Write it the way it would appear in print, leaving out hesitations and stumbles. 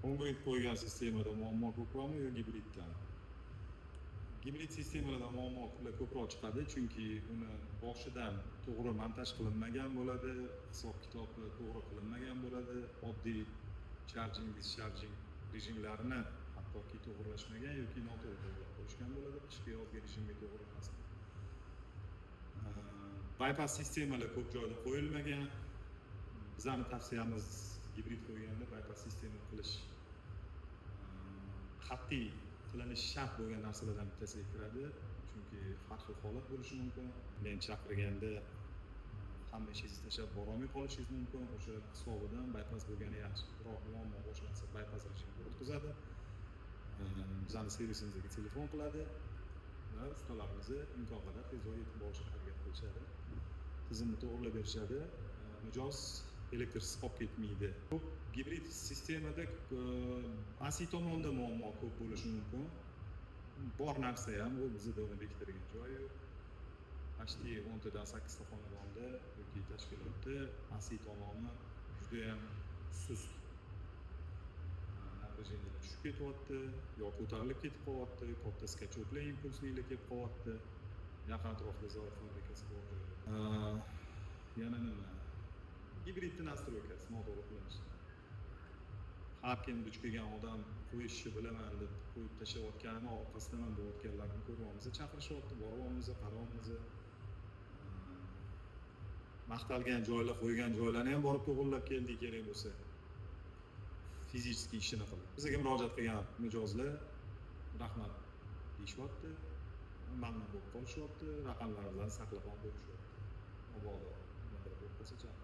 On-grid qo'ygan sistemada muammo ko'proqmi yo gibriddan? Gibrid sistemalarda muammolar ko'proq chiqadi, chunki uni boshidan to'g'ri montaj qilinmagan bo'ladi, hisob kitobi to'g'ri qilinmagan bo'ladi, oddiy charging, discharging rejimlarini hattoki to'g'irlashmagan yoki noto'g'ri to'g'irlab qo'yishgan bo'ladi, qishki, yozgi rejimga to'g'ri emas. Bypass sistemalar ko'p joyda qo'yilmagan. Bizani tavsiyamiz, gibrid qo'yganda bypass sistema qilish qat'iy qilinishi shart bo'lgan narsalardan bittasiga kiradi, chunki har xil holat bo'lishi mumkin. Men chaqirganda hamma ishingizni tashlab borolmay qolishingiz mumkin. O'sha hisobidan bypass bo'lgani yaxshi. Biror muammo boshlansa, bypass rejimiga o'tkazadi, bizani servisimizga telefon qiladi va ustalarimiz imkon qadar tezroq yetib borishga harakat qilishadi, tizimni to'g'irlab berishadi, mijoz elektrsiz qolib ketmaydi. Ko'p gibrid sistemada AC tomonda muammo ko'p bo'lishi mumkin. Bor narsa ham u, bizada uni bekitadigan joyi yo'q. Почти 10tadan sakkizta xonadonda yoki tashkilotda AC tomoni judayam sust, напряжение lar tushib ketyapti yo ko'tarilib ketib qolyapti, katta скачок lar, импульсный lar kelib qolyapti yaqin atrofda zavod, fabrikasi bor joyda. Yana nima? Gibridni настройка si noto'g'ri qilinishi. Har kim duch kelgan odam qo'yishni bilaman deb qo'yib tashlayotganini orqasidan ham bo'layotganlarini ko'ryapmiz, chaqirishyapti, boryapmiz, qarayapmiz. Maqtalgan joylar, qo'ygan joylarni ham borib to'g'irlab keldik, kerak bo'lsa, физический ishini qilib. Bizga murojaat qilgan mijozlar rahmat deyishyapti, mamnun bo'lib qolishyapti, raqamlarimizni saqlab ham qo'yishyapti, mabodo nimadir bo'lib qolsa chaqirib.